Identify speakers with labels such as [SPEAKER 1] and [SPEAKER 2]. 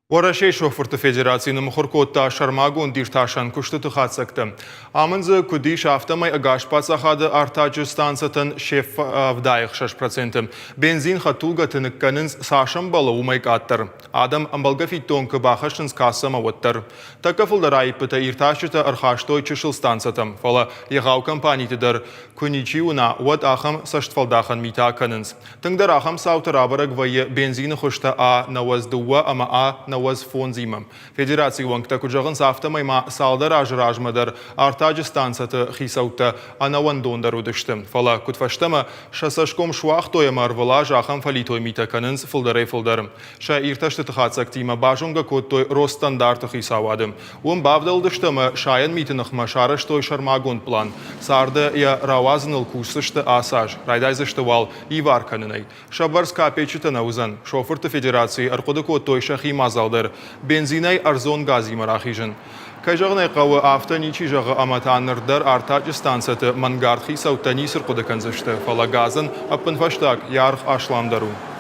[SPEAKER 1] Уӕрӕсейы шофырты федераци ныммыхуыр кодта сӕрмагонд иртасӕн куыстыты хатдзӕгтӕ. Амынд дзы куыд ис, афтӕмӕй ӕгас паддзахады артаджы станцӕтӕн се 76% бензин хӕдтулгӕты ныккӕнынц, цас ӕмбӕлы, уымӕй къаддӕр. Адӕм ӕмбӕлгӕ фиддон куы бахӕссынц кассӕмӕ, уӕддӕр. Тӕккӕ фылдӕр аиппытӕ иртасджытӕ ӕрхастой чысыл станцӕтӕм, фӕлӕ егъау компаниты дӕр куы ничи уына, уӕд ахӕм цӕстфӕлдахӕн митӕ акӕнынц. Тынгдӕр ахӕм цауты рабӕрӕг вӕййы бензины хуызтӕ А-92 ӕмӕ А-95-имӕ. Федерацийы уӕнгтӕ куыд зӕгъынц, афтӕмӕй ма цалдӕр азы размӕ дӕр артаджы станцӕты хицӕуттӕ ӕнӕуӕндондӕр уыдысты. Фӕлӕ куыдфӕстӕмӕ сӕ цӕсгом суагътой ӕмӕ ӕрвылаз ахӕм фӕлитой митӕ кӕнынц фылдӕрӕй-фылдӕр. Сӕ иртӕстыты хатдзӕгтимӕ базонгӕ кодтой Росстандарты хицауады. Уым бавдӕлдысты ӕмӕ сайӕн миты ныхмӕ сарӕзтой сӕрмагонд пълан. Царды йӕ рауадзыныл кусдзысты ацы аз, райдайдзысты уал ивар кӕнынӕй. Сӕ бӕрц капеччытӕ нӕ уыдзӕн. Шофырты федерацийы ӕрхъуыды кодтой сӕхи мадзал дӕр – бензинӕй ӕрдзон газимӕ рахизын. Кӕй зӕгъын ӕй хъӕуы, афтӕ ничи зӕгъы ӕмӕ та ныр дӕр артаджы станцӕты мӕнгард хицӕуттӕ ницы рхъуыды кӕндзысты, фӕлӕ газӕн ӕппынфӕстаг йӕ аргъ асламдӕр у.